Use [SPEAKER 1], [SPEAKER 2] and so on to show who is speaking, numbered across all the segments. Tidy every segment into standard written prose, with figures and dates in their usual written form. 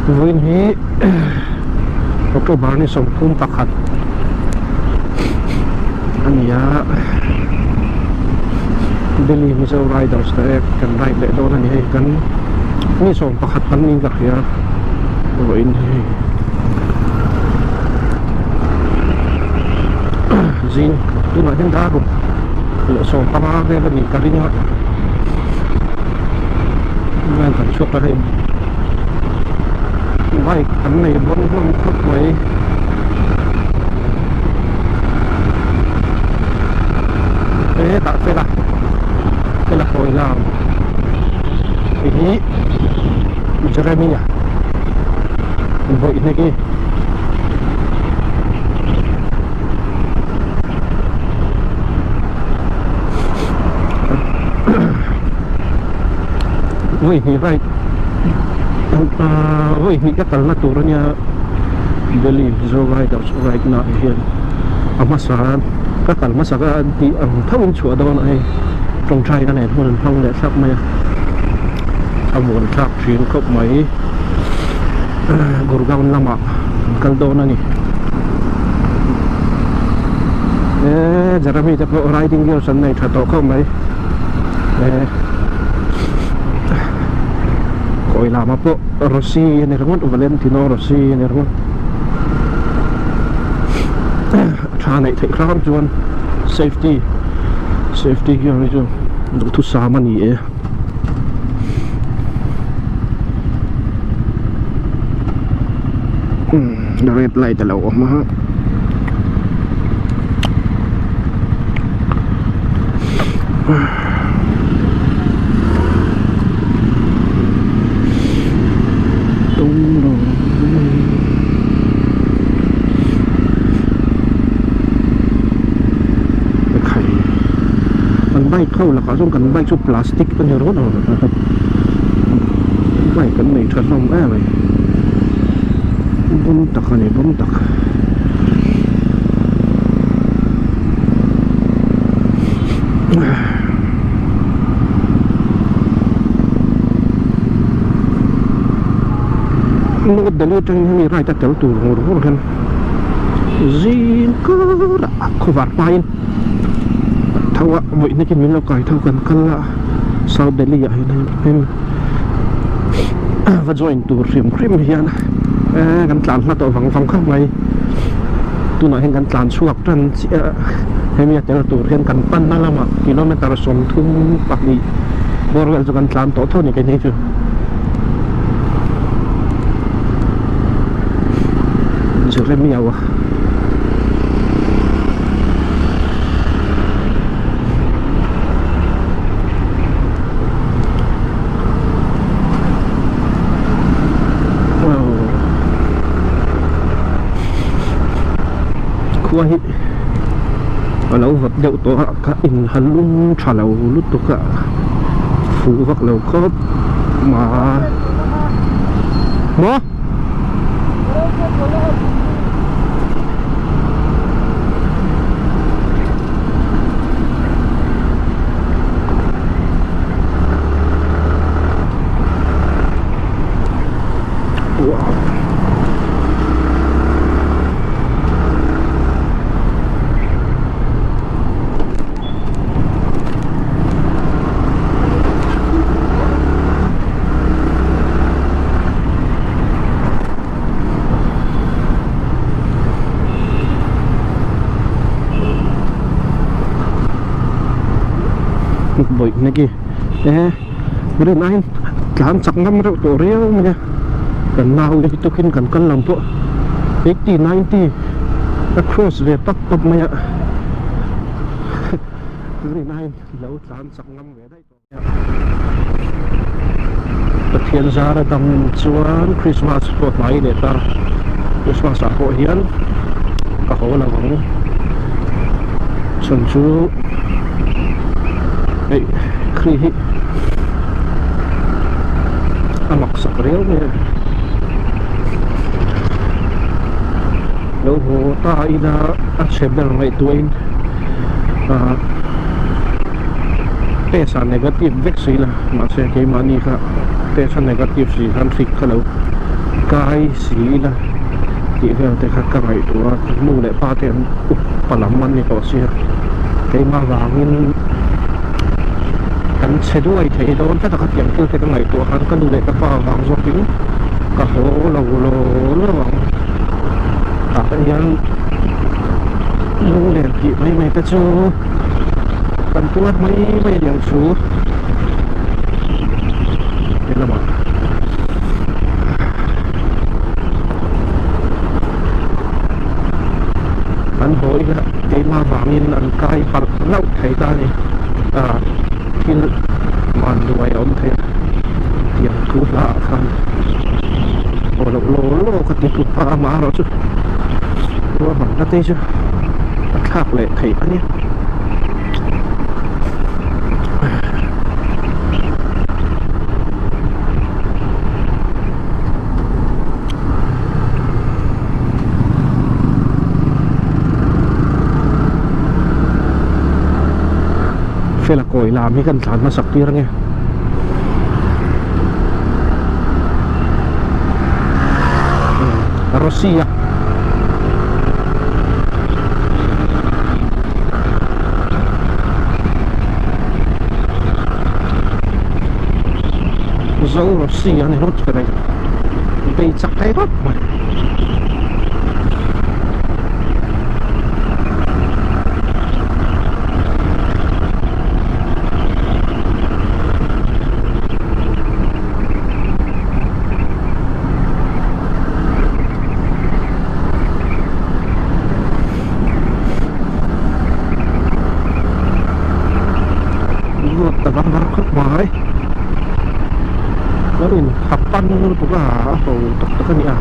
[SPEAKER 1] Vawiin hi October ni 31 a ni a, Delhi Mizo Riders te kan ride leh dawn a ni hei kan ni 11 kan niin ka hria vawiin hi hei zing tunah hian dar ruk leh 15 vel a nih ka ring a kan chhuak ta hei. Bike an nei bawn hlawm khawp mai. Hetah fela fela kawi lam hei hi Jeremia bawihna khi. Vawi hnih right vawi hnih ka kalna tur ania Delhi Mizo Riders ride na ah hian a hmasa ka kal hmasa ka tih ang tho in chhuah dawn a hei tawngtai ka nen hun an hmang leh thlap mai a a muan thlak thin khawp mai Gurgaon lamah an kal dawn a ni e Jeremy te pawh riding gears an nei tha tawh khawp mai. Kawi lama pawh Rossi a ni ringawt Valentino Rossi a ni ringawt a tha neih theih hram chuan safety safety gear hi chu duhthusam a ni e. Red light a lo awm a. Kan bike ho lakah chuan kan bike chu plastic a ni rawt ang bike kan nei tha hlawm em mai bawm tak a ni bawm tak. North Delhi atangin hemi ride a tel tur ngur ngur hian zing kar ah khawvar hmain tho a vawi hnakin min lo kai tho kan kal a South Delhi ah hian hemi va join tur hrim hrim hian kan tlan hla tawh vang vang khawp mai tunah hian kan tlan chhuak tan chiah a hemi a tel tur hian kan panna lamah kilometer 32 bawr vel chu kan tlan tawh tho a ni keini chu. Jeremia wa. Khua hi a lo vawt deuh tawh a ka in ha lum tha lo lutuk a fuh vak lo khawp mai maw. Bawih na ki e rin aiin tlan chak ngam reuh tawh riau mai a kan nau te hi tukin kan kal lam pawh 80 90 a cross ve pap pap mai a rin aiin lo tlan chak ngam ve daih tawh. Pathian zara dang chuan Christmas pawh hnai leh ta Christmas ah pawh hian ka haw lo ang chhan chu hei khi hi a mak sak riau mai a lo haw ta ila a chhe ber ngaihtuahin ah. Test ah negative vek si la mahse keimahni kha test a negative si khan hrik kha lo Kai si ila tih vel te kha ka ngaihtuah a, nu leh pa te an upa lam an ni tawh sia, keimah vangin kan chhe duai thei dawn tlat a khatiang thil te ka ngaihtuah khan ka nu leh ka pa vang zawkin ka haw lo law law ang. Tah te hian lunglen tih mai mai te chu kan tuar mai mai a ni ang chu helamah. An haw ila keimah vangin an kai palh hlauh thei ta a ni. Ah thil van duai a awm thei a tiang thu hla ah khan haw loh law law ka ti tlut a amaherawhchu ruahmanna te chu a thlak leh theih a nia. Fela kawi lam hi kan tlan hmasak tir ange. Rossi a. Zo Rossi a ni rawt ka nei. Bei chak thei khawp mai. Ruat ta vang var khawp mai lo in ha pan lutuk a a ho tak tak a ni a.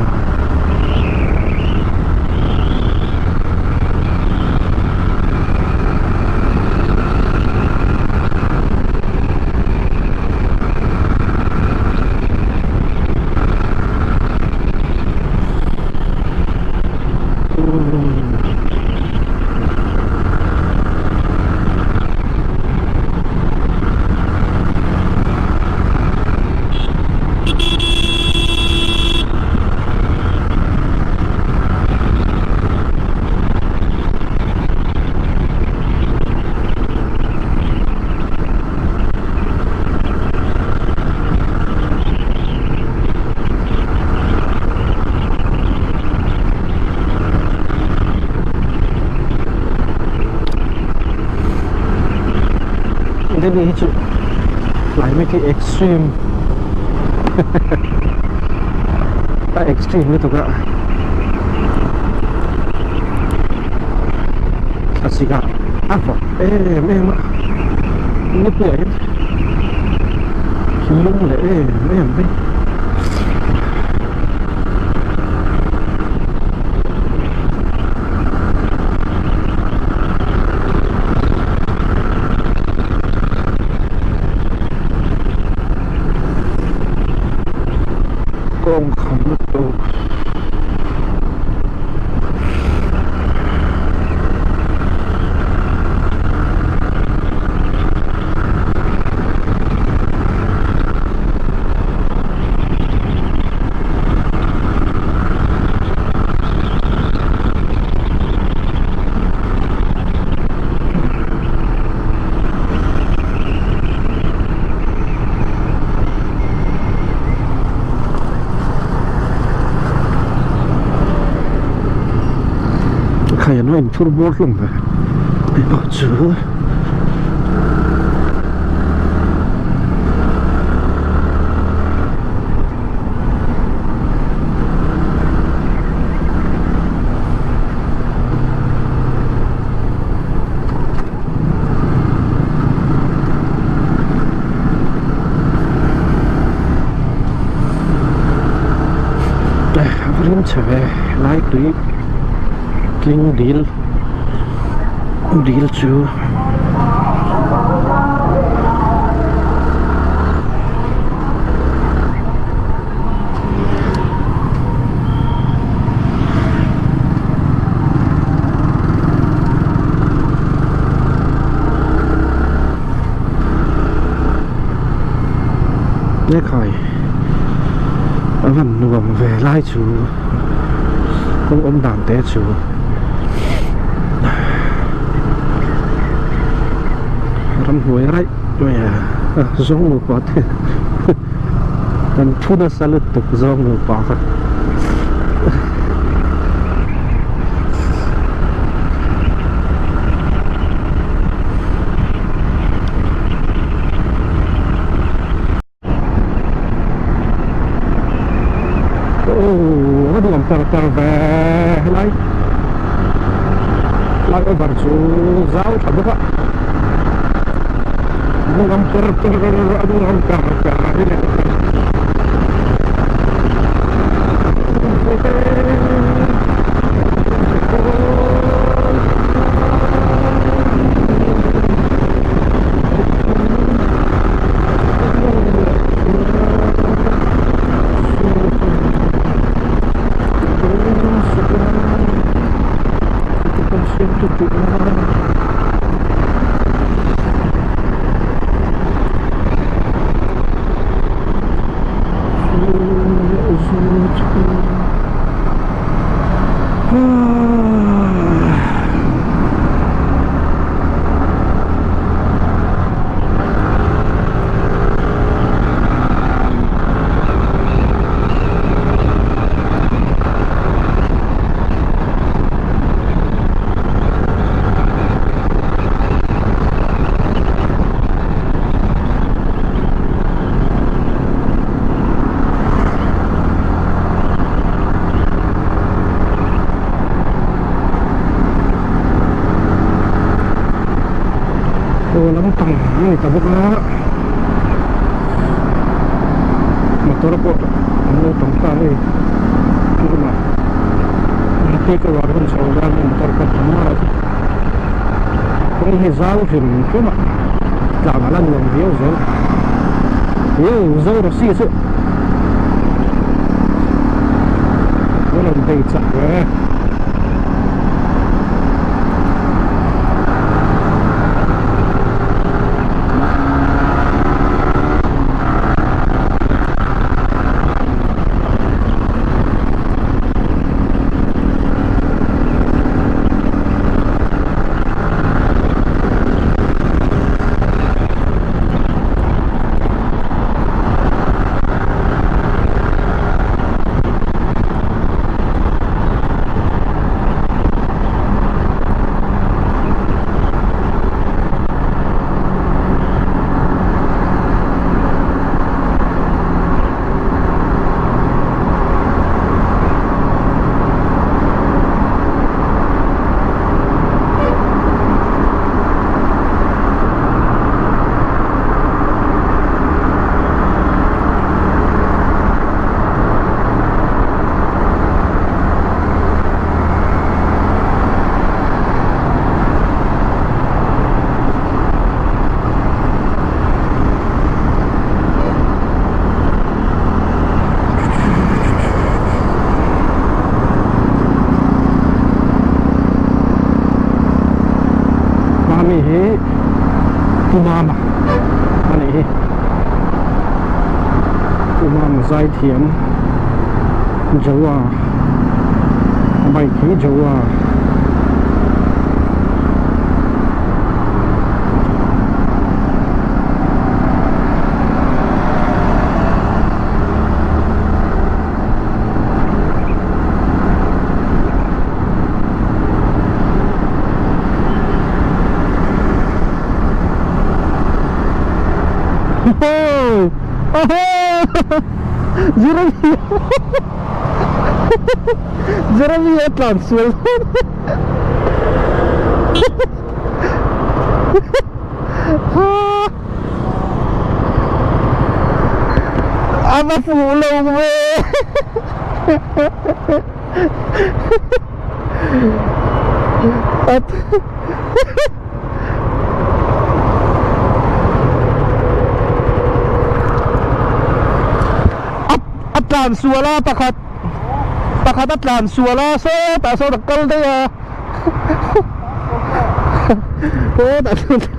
[SPEAKER 1] Delhi hi chu climate hi extreme a extreme lutuk a thlasik ah a vawt em em a nipui ah hian lum leh em em mai. Kawng kham lutuk. Khai an lo inphur bawr hlawm ve hei pawh chu. Rim chhe ve lai tui tling dil dil chu. Ekhai. A van nuam ve lai chu kawng awm dan te chu ramhnuai raih mai a zawng nupa te an thu nasa lutuk zawng nupa kha. Aww a nuam tar tar ve helai flyover chu zau tha bawk a nuam per per a nuam per per a ni leh. Aw lampang a ni ta bawk a motor pawh an lo tam ta hei tunah peak hour hun chho dan motor pawh tam a kawng hi zau hrim hrim a tlan a la nuam viau zel io zo rosy chu a rawn bei chak ve. Mami hi Pu Mama a nih hi Pu Mama zaithiam Jawa bike hi Jawa Jeremy Jeremy a tlan sual A va fuh lo ve A tlan sual a pakhat pakhat a tlan sual a sawtah sawn a kal daih a sawtah sawn.